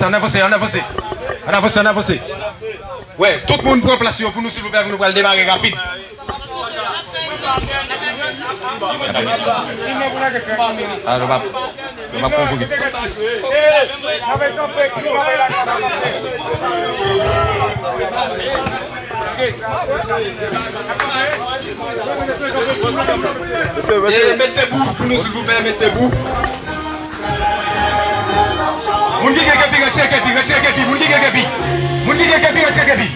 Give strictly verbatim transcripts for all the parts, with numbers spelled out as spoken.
Ann avanse, ann avanse. Ann avanse, ann avanse. Wè, tout moun pran plas yo pou nou, silvouplè, pou nou pral demare rapid. A, nou p ap, nou p ap konvoke. E, met debou pou nou, silvouplè, met debou. Moun ki gen kepi, retire kepi, retire kepi. Moun ki gen kepi, moun ki gen kepi, retire kepi.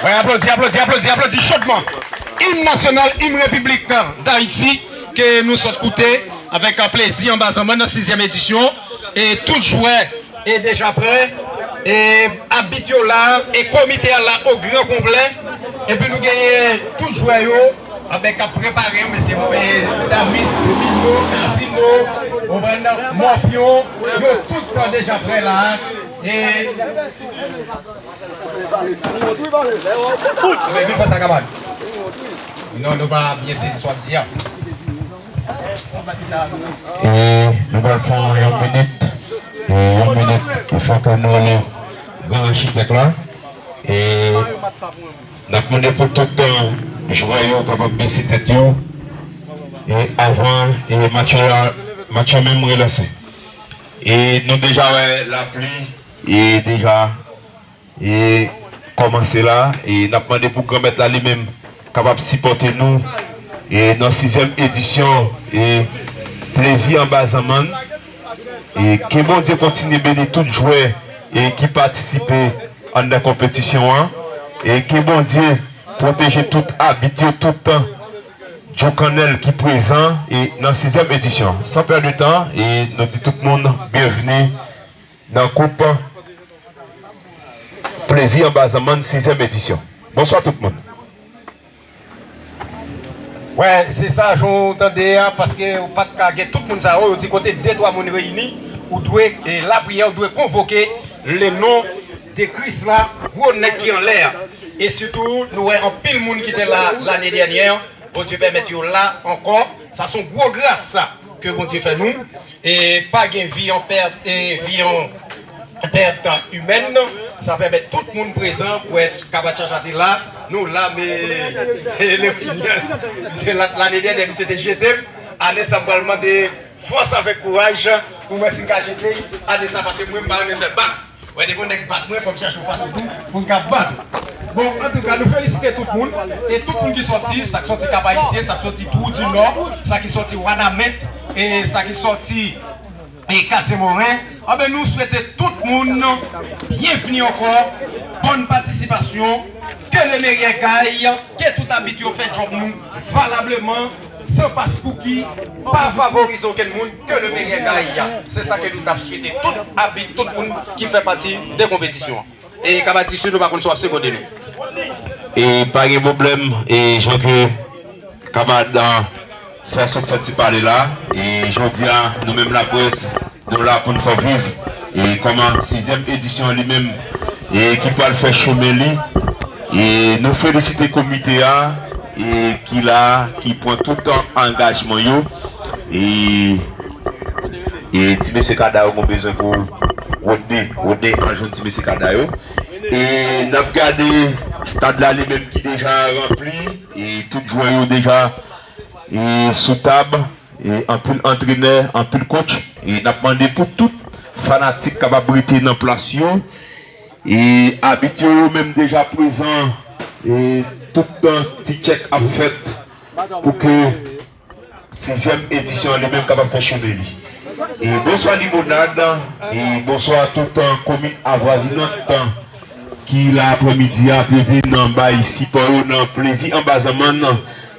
Wè, aplodi, aplodi, aplodi, aplodi chodman. Im nasyonal, im Repiblik Dayiti, ke nou sot koute avèk plezi anba zanmann nan sizyèm edisyon. E tout jwè e deja prè. E abit yo la, e komite a la o gran konplè. Epi nou genyen tout jwè yo, anben, k ap prepare yo, mesye, e Davis, Domino, Casino, konprann, Mòpyon, yo tout deja prè la. E Anben, vin fè sa, kamarad. Non, nou pa byen sezi sa w ap di a. E nou pral fè yon minit. E yon minit, fò ke nou rele gran achitèk la. E n ap mande pou tout, e, jwè yo kapab bese tèt yo. E avan, e match la, match la menm relanse. E nou deja wè lapli, e deja e kòmanse la, e n ap mande pou Granmèt la li menm kapab sipòte nou, e nan sizyèm edisyon, e Plezi Anba Zanmann, e ke Bondye kontinye beni tout jwè, e ki patisipe anndan konpetisyon an, e ke Bondye pwoteje tout abit yo, tout djoukannèl ki prezan, e nan sizyèm edisyon. San pèd de tan, e nou di tout moun byenvni nan koup Plezi Anba Zanmann, sizyèm edisyon. Bonswa tout moun. Wè, se sa, jan w tande a, paske ou pa t ka gen tout moun sa yo, yo di kote de twa moun reyini, ou dwe, e lapriyè, ou dwe konvoke le non de Kris la, gwo nèg ki anlè a. E sitou, nou wè anpil moun ki te la lane dènyè, Bondye pèmèt yo la ankò. Sa se yon gwo gras sa ke Bondye fè nou. E pa gen vi an pèt, e vi an pèt imèn. Sa pèmèt tout moun prezan pou wè Kabat Chacha te la. Nou la, men, e, le, misye la, lane dènyè, misye te jete m. Ane sa, m pral mande fòs avèk kouraj pou mwen si m ka jete l. Ane sa, paske mwen, m pa renmen fè bak. Wè, depi yon nèg bat mwen, fò m chèche yon fason tou pou m ka bat ou. Bon, antouka, nou felisite tout moun. E tout moun ki sòti, sa ki sòti Kap Ayisyen, sa ki sòti Twou di Nò, sa ki sòti Wanament, e sa ki sòti, e Katye Moren. Anben, nou swete tout moun byenvni ankò, bòn patisipasyon, que le meilleur gagne, ke tout abit yo fè djòb nou valableman. San paspouki, pa favorize okenn moun, que le meilleur gagne. Se sa ke nou t ap swete tout abit, tout moun ki fè pati de konpetisyon an. E Kabat di Sid, nou pa konn si w ap sekonde nou. E pa gen pwoblèm, e jan ke kamarad la fè sot fè ti pale la, e jodi a, nou menm laprès, nou la pou n fè viv, e kòman sizyèm edisyon an li menm, e ki pral fè chemen li, e nou felisite komite a, e ki la, ki pran tout angajman yo, e, e ti mesye Kada yo gon bezwen pou Rodney, Rodney an jwenn ti mesye Kada yo, e n ap gade stad la li menm ki deja ranpli, e tout jwè yo deja, e sou tab, e anpil antrenè, anpil coach, e n ap mande pou tout fanatik kapab rete nan plas yo, e abit yo, yo menm deja prezan, e tout tan ti tchèk ap fèt pou ke sizyèm edisyon an li menm kapab fè chemen li. E bonswa Limonad, e bonswa tout, e, komin avwazinant ki la aprèmidi a te vin bay sipò yo nan Plezi Anba Zanmann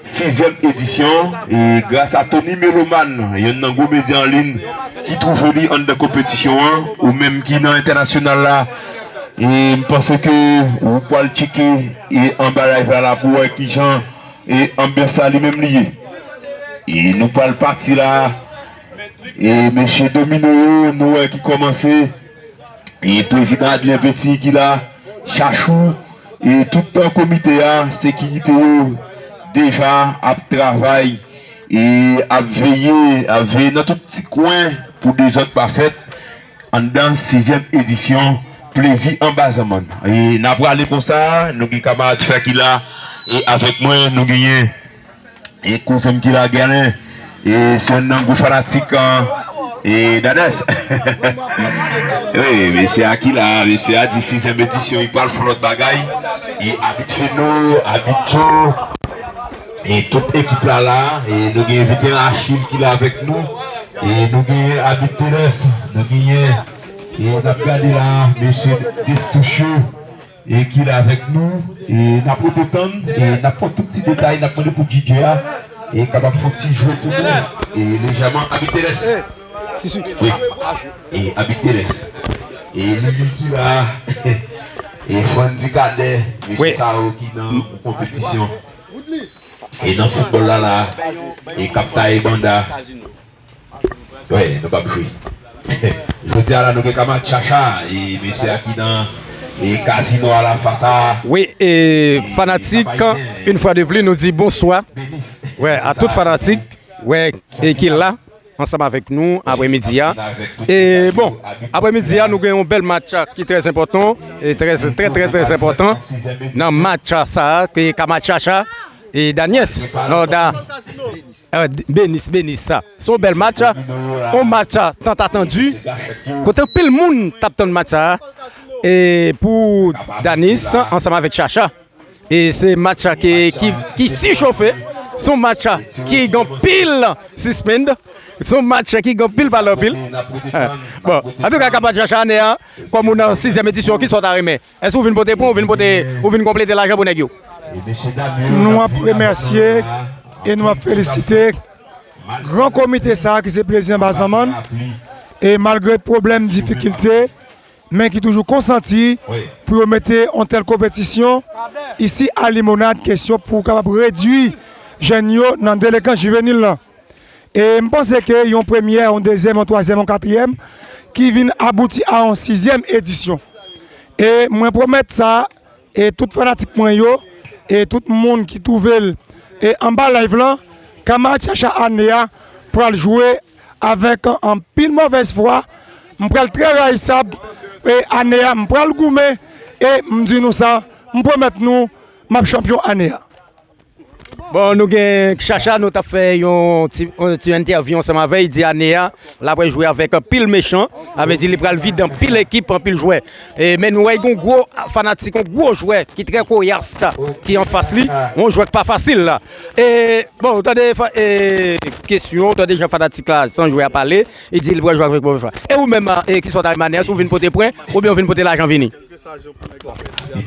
sizyèm edisyon, e gras a Tony Meloman, yonn nan gwo medya an liy ki twouve li anndan konpetisyon an, ou menm ki nan entènasyonal la, E m panse ke ou pral tcheke e anba live la, la pou wè kijan e anbyans la li menm li ye. E nou pral pati la. E mesye domino yo, nou wè ki kòmanse. E prezidan Adlien Petit ki la, Chachou, e tout komite a, sekirite yo deja ap travay e ap veye, ap veye nan tout ti kwen pou dezòd pa fèt anndan sizyèm edisyon Plezi Anba Zanmann. E n ap prale konsa, nou gen kamarad frè ki la, e avèk mwen, nou genyen e kouzen m ki la, Galen, e se youn nan gwo fanatik, an, e Dadès. Wi, mesye a ki la, mesye a di sizyèm edisyon, li pral fè lòt bagay. E abit Feno, abit Joe, e tout ekip la la, e nou gen envite an Achille ki la avèk nou, e nou gen abit Teles, nou genyen, e n ap gade la, mesye Destouche, e ki la avèk nou, e n ap rete tann, e n ap pran tout ti detay, n ap mande pou D J a, e kapab fè yon ti jwe pou nou, e lejèman, abit Teles. Wi. E abit Teles. E Lili ki la, e Frandy Cadet, mesye sa yo ki nan yon konpetisyon. E nan foutbòl la la, e k ap taye banda. Wi, nou p ap jwe. Jodi a la, nou gen kamarad Chacha, e mesye a ki nan, e kazino a la fas a, wi, e e fanatik, Kapayizyen, une fois de plus, nou di bonswa. Wi, a tout fanatik, wi, e ki la, ansanm avèk nou, aprèmidi a. E bon, aprèmidi a, nou gen yon bèl match ki trè enpòtan, e trè, trè, trè, trè enpòtan nan match sa a, ki kamarad Chacha, e Daniès, non, da, euh, Benis, Benis, sa. Se yon bèl match, yon match tant attendu, kote anpil moun t ap tann match sa, e pou Danis, ansanm avèk Chacha. E se match ki, ki, ki sichofe, se yon match ki gen anpil sispens, se yon match ki gen anpil pale anpil. Bon, antouka, kamarad Chacha, ane a, kòm ou nan sizyèm edisyon, kisa w ta renmen? Èske ou vin pote pwen, ou vin pote, ou vin konplete lajan pou nèg yo? Nou ap remèsye e nou ap felisite gran komite sa a ki se Plezi Anba Zanmann. E malgre pwoblèm, difikilte, men ki toujou konsanti pou yo mete yon tèl konpetisyon isi a Limonad, kesyon pou kapab redui jèn yo nan delenkan jivenil lan. E m panse ke yon premyè, yon dezyèm, yon twazyèm, yon katriyèm, ki vin abouti a yon sizyèm edisyon. E mwen pwomèt sa, e tout fanatik mwen yo, e tout moun ki twouve l, e anba live lan, kamarad Chacha ane a pral jwe avèk anpil movèz fwa. M pral trè rayisab, e ane a, m pral goumen, e m di nou sa, m pwomèt nou, m ap chanpyon ane a. Bon, nou gen Chacha, nou t ap fè yon ti, yon ti entèvyou ansanm avè l, li di ane a, l ap jwe avèk anpil mechan, sa vle di li pral vide anpil ekip, anpil jwè. E, men nou wè, gen yon gwo fanatik, yon gwo jwè ki trè koyas ki anfas li, yon jwè ki pa fasil la. E, bon, ou tande fa-, e, kesyon, ou tande jan fanatik la, san jwè a pale, li di li pral jwe avèk movèz fwa. E ou menm, e, kisa w ta renmen ane a, èske ou vin pote pwen, oubyen ou vin pote lajan vini?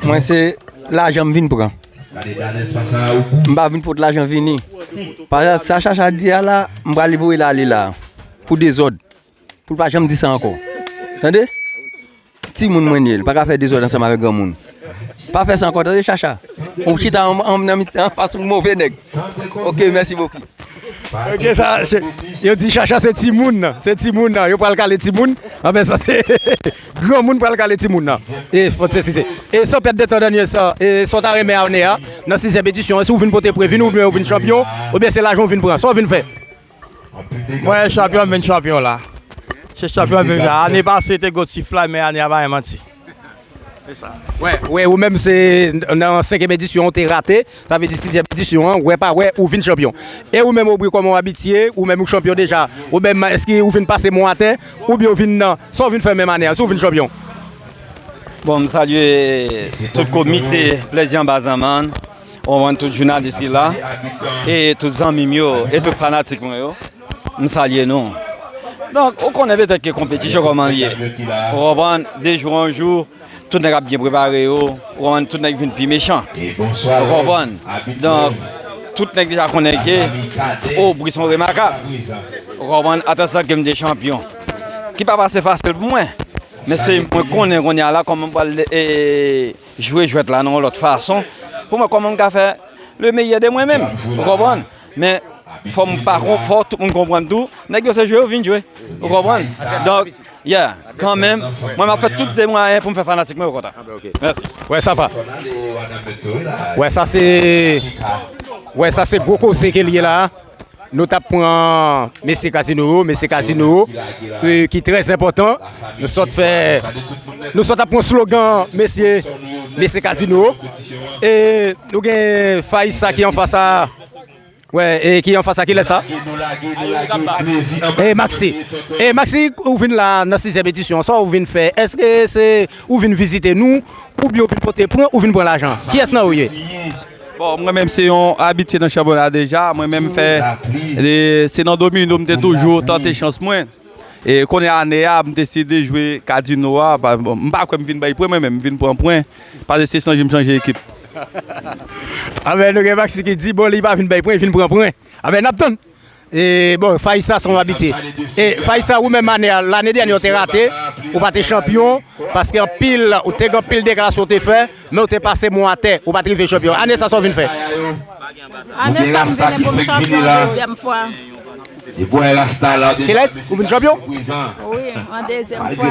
Mwen se lajan m vin pran. M pa vin pot lajan vini. Paske sa Chacha di a la, m pral voye l ale la. Pou dezòd. Pou l pa janm di sa ankò. Tande? Timoun mwen ye, l pa ka fè dezòd ansanm avèk granmoun. Pa fè sa ankò, tande, Chacha? Ou chita an, an, nan mitan, anfas yon move nèg. Ok, mèsi bokou. Ok, sa, se, yo di Chacha se timoun nan. Se timoun nan. Yo pral kale timoun. Anben, sa se granmoun pral kale timoun nan. E, fò se, se, se. E san pèd de tan, Daniel, sa, e, sa w ta renmen ane a, nan sizyèm edisyon an, èske ou vin pote pwen vini, oubyen ou vin chanpyon, oubyen se lajan ou vin pran? Sa w vin fè? Mwen, chanpyon, m vin chanpyon la. Se chanpyon, m vin chanpyon. Ane pase, te gwo ti flay, men ane a, pa gen manti. Se sa. Wè, wè, ou menm se nan senkyèm edisyon ou te rate, sa vle di sizyèm edisyon an, wè pa wè, ou vin chanpyon. E ou menm, Aubry, kòman w abitye, ou menm ou chanpyon deja, ou menm, èske ou vin pase mwen atè, oubyen ou vin nan, sa w vin fè menm ane a, si w vin chanpyon? Bon, m salye tout komite Plezi Anba Zanmann, ou konprann, tout jounalis ki la, e tout zanmi m yo, e tout fanatik mwen yo. M salye nou. Donk, ou konnen petèt ke konpetisyon kòman l ye. Ou konprann, de jou an jou, tout nèg ap byen prepare yo, ou konprann, tout nèg vin pi mechan. Ou konprann? Donk, tout nèg deja konnen ke Aubry se yon remakab. Ou konprann? Atan sa ke m te chanpyon. Ki pa pase fasil pou mwen. Men se mwen konnen kounye a la kòman m pral e, jwe jwèt la nan yon lòt fason. Pou mwen, kòman m ka fè le meilleur de mwen menm. Ou konprann? Men fò m pa kon- fò tout moun konprann tou. Nèg yo se jwe yo vin jwe. Ou konprann? Donk, yeah, kanmenm, mwen m ap fè tout de mwayen pou m fè fanatik mwen yo kontan. Mèsi. Wè, sa va. Wè, sa se Wè, sa se gwo koze ke l ye la. Nou t ap pran mesye Kazino yo, mesye Kazino yo, e, ki trè enpòtan. Nou sot fè, nou sot ap pran slogan mesye, mesye Kazino yo. E nou gen Faïssa ki anfas a, wè, e ki anfas a, kilès sa? E Maxi. E Maxi, ou vin la nan sizyèm edisyon, sa ou vin fè? Èske se ou vin vizite nou, oubyen ou vin pote pwen, ou vin pran lajan? Kiyès nan ou ye? Bon, mwen menm se yon abitye nan chanpyona deja. Mwen menm fè, e, se nan domino m te toujou tante chans mwen. E kounye a ane a, m deside jwe Kazino a. Pa- bon, m pa kwè m vin bay pwen mwen menm, m vin pran pwen. Paske se chanje m chanje ekip. Anben, nou gen Maxi ki di, bon, li pa vin bay pwen, li vin pran pwen. Anben, n ap tann. E, bon, Faïssa se yon abitye. E, Faïssa, ou menm ane a, lane dènyè, ou te rate, ou pa te chanpyon, paske anpil, ou te gen anpil deklarasyon ou te fè, men ou te pase mwen atè, ou pa t rive chanpyon. Ane sa, sa w vin fè? Ane sa, m vini pou m chanpyon dezyèm fwa. Kilès? Ou vin chanpyon? Wi, an dezyèm fwa.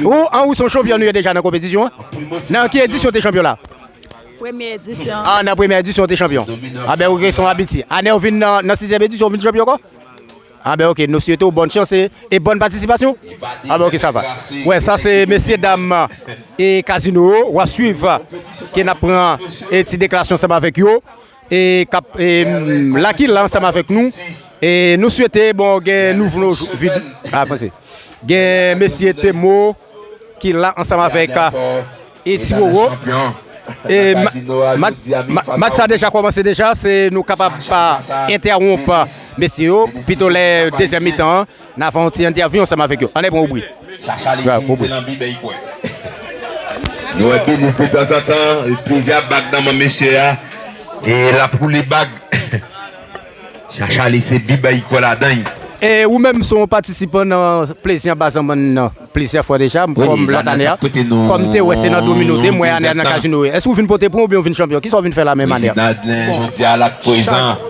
Ou, an, ou se yon chanpyon nou ye deja nan konpetisyon an? Nan ki edisyon ou te chanpyon la? Premye edisyon. Ah, nan premye edisyon, ou te chanpyon. Anben, ou se yon abitye. Ane, ou vin nan, nan sizyèm edisyon, ou vin chanpyon ankò? Anben, ok, nou swete w bòn chans e, e bòn patisipasyon. Anben, ok, sa va. Wè, sa se mesye dam e Kazino yo, w ap swiv ke n ap pran e ti deklarasyon ansanm avèk yo. E k ap e, m, la ki la ansanm avèk nou. E nou swete, bon, gen nouvo vid. Ah, franse. Gen mesye Temo ki la ansanm avèk e Ti Wowo. E ma- ma- ma- match sa deja kòmanse deja, se nou kapab pa entèwonp mesye yo, pito lè dezyèm mitan an, n a fè yon ti entèvyou ansanm avèk yo. Ann pran oubri. Chacha li di se nan Bib li kwè. Nou wè Benis de tanzantan, plizyè bag nan men mesye a, e l ap woule bag. Chacha li se Bib li kwè ladan l. E ou menm se yon patisipan nan Plezi Anba Zanmann nan plizyè fwa deja, kòm lòt ane a, kòm m te wè se nan domino te, m wè ane a nan kazino. Èske ou vin pote pwen oubyen ou vin chanpyon? Kisa ou vin fè la menm ane a? Prezidan Adlen jodi a l ap prezan.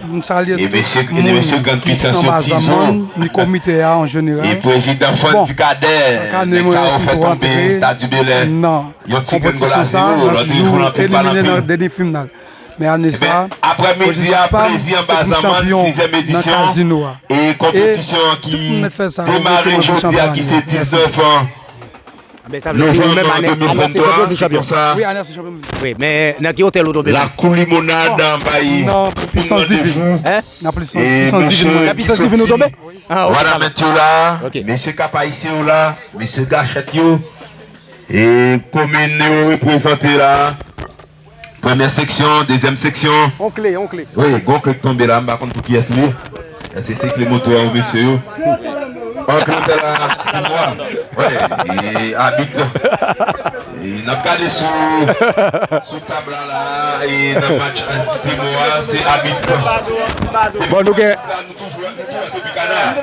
E mesye, e mesye Grann Pisans yo Tizon. Ni komite a an jeneral. E prezidan Fandy Cadet, nèg sa yo fè tonbe Stad Bèlè. Yon ti grenn gòl a zewo, lòt jou l antre pa l anpil. Men ane sa a, apre midi a, Plezi Anba Zanmann, sizyèm edisyon, e konpetisyon an ki demare jodi a, ki se diznèf novanm de mil venntwa, se konsa. Wi, men nan ki otèl ou tonbe la? Lakou Limonad bay moun randevou. Nan Pwisans Divin. Nan Pwisans Divin ou tonbe? Wadamèt yo la, mesye Kap Ayisyen yo la, mesye Gachèt yo, e komin yo reprezante la. Premyè seksyon, dezyèm seksyon. On kle, on kle. Wi, gon kle k tonbe la, m pa konn pou kiyès li ye. Èske se kle moto a ou mesye yo? On kle la, se mwa. Wi, e abit. E n ap gade sou, sou tab la la, e nan match anti Temo a, se abit. Bon, nou gen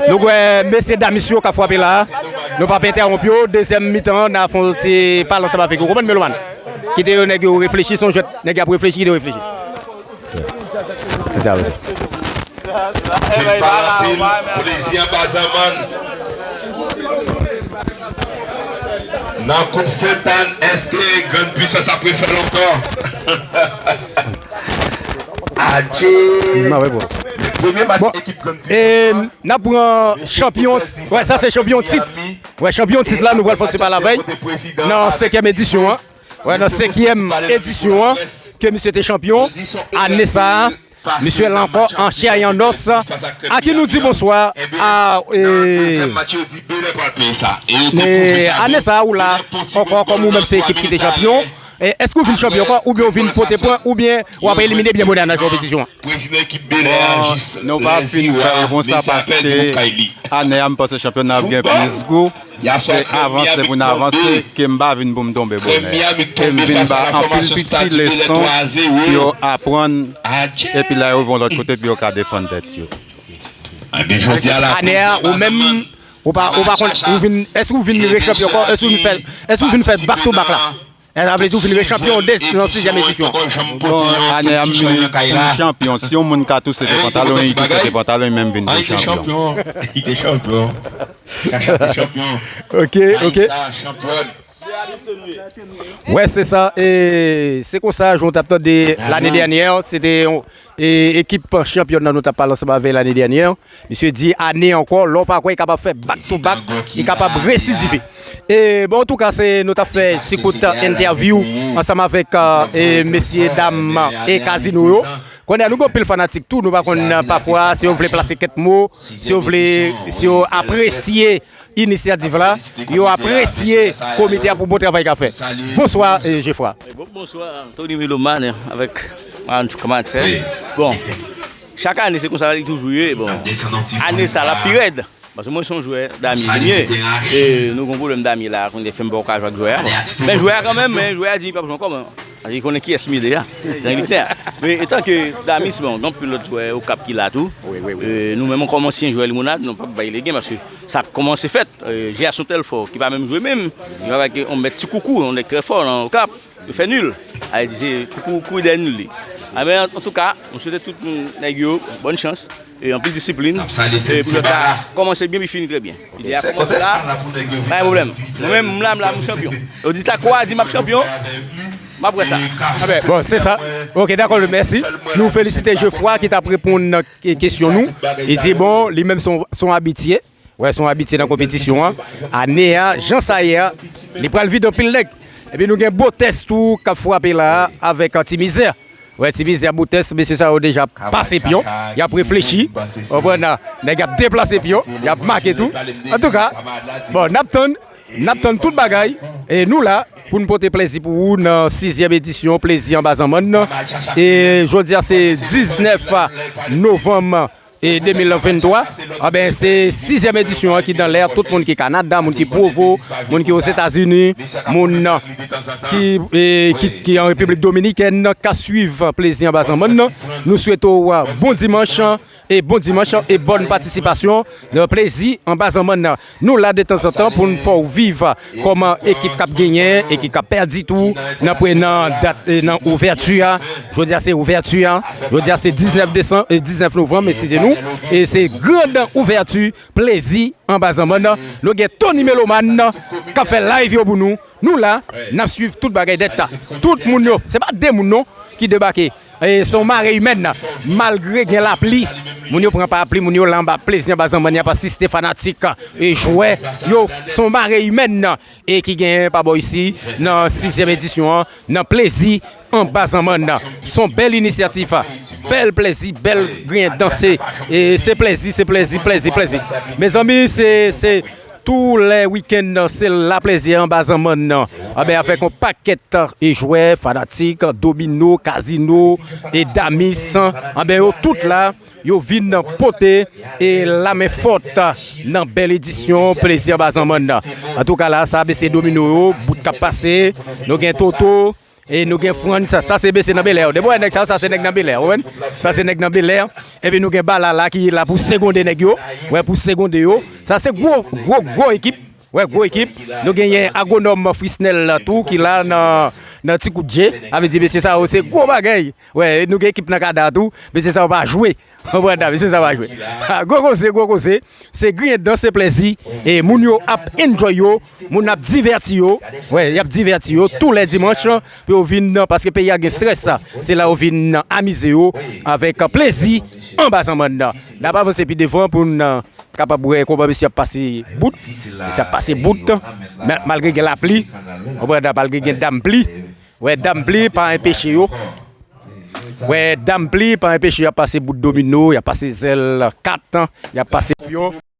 Nou kwè mesye dam isi yo k ap frape la a. Nou p ap entèwonp yo. Dezyèm mitan an, n a fè yon ti pale ansanm avèk yo. Ou konprann, Meloman? Kite yo, nèg yo reflechi, se yon jwèt, nèg y ap reflechi, kite yo reflechi. Plezi Anba Zanmann. Nan Koup Sentàn, èske Grann Pwisans ap refè l ankò? Adje! Premye match ekip Grann Pwisans. N ap pran chanpyon, wè, sa se chanpyon tit. Wè, chanpyon tit la, nou pral fè ti pale avè l nan senkyèm edisyon an. Wè, nan senkyèm edisyon an, ke misye te chanpyon, ane sa a, misye la ankò an chè e an os. A ki nou di bonswa a, e, ane sa a, ou la ankò kòm ou menm se ekip ki te chanpyon. E, èske ou vin chanpyon ankò, oubyen ou vin pote pwen, oubyen w ap elimine byen bonè nan konpetisyon an? Prezidan ekip Bèlè a jis lèzi wa, mesye a pèdi pou kay li. Ane a, m panse chanpyona ap gen plis gou. Se avanse pou n avanse, ke m pa vin pou m tonbe bonè. E m vin ba anpil piti leson pou yo aprann, epi lè yo rive yon lòt kote, pou yo ka defann tèt yo. Ane a, ou menm, Ou pa, ou pa konn, ou vin, èske ou vin rechanpyon ankò? Èske ou vin fè, èske ou vin fè back to back la? Sa vle di ou vin rechanpyon de nan sizyèm edisyon. Bon, ane a m vin chanpyon. Si yon moun ka touse te pantalon, li touse te pantalon, li menm vin chanpyon. Li te chanpyon. Li te chanpyon. Ok, ok. Wè, se sa. E se konsa, jan w t ap tande lane dènyè, se te yon, e, ekip chanpyòn nan nou t ap pale ansanm avè lane dènyè. Misye di ane ankò, lè w pa kwè, li kapab fè back to back, li kapab residive. E bon, antouka, se nou t ap fè ti kout entèvyou ansanm avèk, e, mesye dam, e, Kazino yo. Kounye a, nou gen anpil fanatik tou, nou pa konn, pafwa, si yo vle plase kèk mo, si yo vle, si yo apresye inisyativ la, yo apresye komite a pou bon travay k ap fè. Bonswa, e, Jefra. Bon, bonswa, Tony Melomane avèk Maranchou Kamatfè. Bon, chak ane, se konsa li toujou ye. Bon, ane sa la pi rèd. Paske mwen se yon jwè Dami li ye. E nou gen pwoblèm Dami la, kounye a fè m pa ka jwe ak jwè a. Bon. Men jwè a kanmenm, men jwè a di li p ap jwe ankò, bon. Paske li konnen kiyès m ye deja. Nan lit nè a. Men etan ke Dami, se bon, gen anpil lòt jwè Okap ki la tou. E nou menm kòm ansyen jwè Limonad, nou p ap bay legen paske sa ap kòmanse fèt. E, Gerson Telfort, ki pa menm jwe menm, li pa bay yon mèt ti koukou, yon nèg trè fò nan Okap. Yo fè nil. A di se pou, pou, pou dèyè nil li. A, men, an, antouka, mwen swete tout moun, nèg yo, bòn chans, e anpil disiplin, e pou jwèt la kòmanse byen, pi fini trè byen. Ide a kòmanse la, pa gen pwoblèm. Mwen menm, m la, m la, m chanpyon. Yo di Takwa, di m ap chanpyon, m ap wè sa. Bon, se sa. Ok, dakò, mèsi. Nou felisite Jefra ki t ap reponn nan ke-, kesyon nou. Li di, bon, li menm se yon, se yon abitye. Wè, se yon abitye nan konpetisyon an. Ane a, jan sa ye a, li pral vide anpil nèg. Epi nou gen Botès tou k ap frape la a avèk, uh, Ti Mizè. Wè, Ti Mizè, Botès, mesye sa yo deja pase pyon. Y ap reflechi. Ou konprann la? Nèg ap deplase pyon. Y ap make tou. Antouka, bon, n ap tann. N ap tann tout bagay. E nou la pou n pote plezi pou ou nan sizyèm edisyon Plezi Anba Zanmann nan. E jodi a se diznèf novanm e de mil venntwa. Anben, se sizyèm edisyon an ki nan lè. Tout moun ki Kanada, moun ki Pwovo, moun ki Ozetazini, moun ki, e, ki, ki an Repiblik Dominikèn k ap swiv Plezi Anba Zanmann nan. Nou swete w bon dimanch e bon dimanch e bòn patisipasyon nan Plezi Anba Zanmann nan. Nou la detanzantan pou n fè w viv kòman ekip k ap genyen, ekip k ap pèdi tou nan pre-, nan dat, e, nan ouvèti a. Jodi a se ouvèti a. Jodi a se diznèf desanm, e, diznèf novanm, eskize nou. E se grand ouvèti Plezi Anba Zanmann nan. Nou gen Tony Melomane k ap fè live yo pou nou. Nou la, n ap swiv tout bagay dèt. Tout moun yo, se pa de moun non ki debake. E se yon mare imèn. Malgre gen lapli, moun yo pran parapli, moun yo la anba Plezi Anba Zanmann, y ap asiste fanatik e jwè yo. Se yon mare imèn e ki genyen pa bò isi nan sizyèm edisyon an, nan Plezi Anba Zanmann. Se yon bèl inisyativ, bèl plezi, bèl griyen danse. E se plezi, se plezi, plezi, plezi. Mezanmi, se, se tou lè wikenn se la Plezi Anba Zanmann. Anben, avèk yon pakèt e jwè, fanatik, domino, kazino, e damis. Anben, yo tout la, yo vin pote e lamen fòt nan bèl edisyon Plezi Anba Zanmann nan. Antouka, la, sa, mesye domino yo, bout k ap pase, nou gen Toto, e nou gen Frantz, sa, sa se mesye nan Belè. Depi w wè nèg sa yo, sa se nèg nan Belè, ou konprann? Sa se nèg nan Belè. Epi nou gen Bala la ki la pou segonde nèg yo. Wè, pou segonde yo. Sa se gwo, gwo, gwo ekip. Wè, gwo ekip. Nou genyen agwonòm Frisnel tou ki la nan, nan ti kout je. Sa vle di, mesye sa yo, se gwo bagay. Wè, nou gen ekip nan Kada tou. Mesye sa yo pa jwe. Konprann, mesye sa yo pa jwe. Gwo koze, gwo koze. Se griyen dan, se plezi. E moun yo ap enjoy yo. Moun ap divèti yo. Wè, y ap divèti yo tou lè dimanch pou yo vin, paske peyi a gen strès. Se la yo vin amize yo avèk Plezi Anba Zanmann nan. N ap avanse pi devan pou n kapab wè kòman mesye ap pase bout. Mesye ap pase bout. Men malgre gen lapli, ou konprann, malgre gen dam pli. Wè, dam pli pa enpeche yo. Wè, dam pli pa enpeche y ap pase bout domino, y ap pase zèl kat, y ap pase pyon.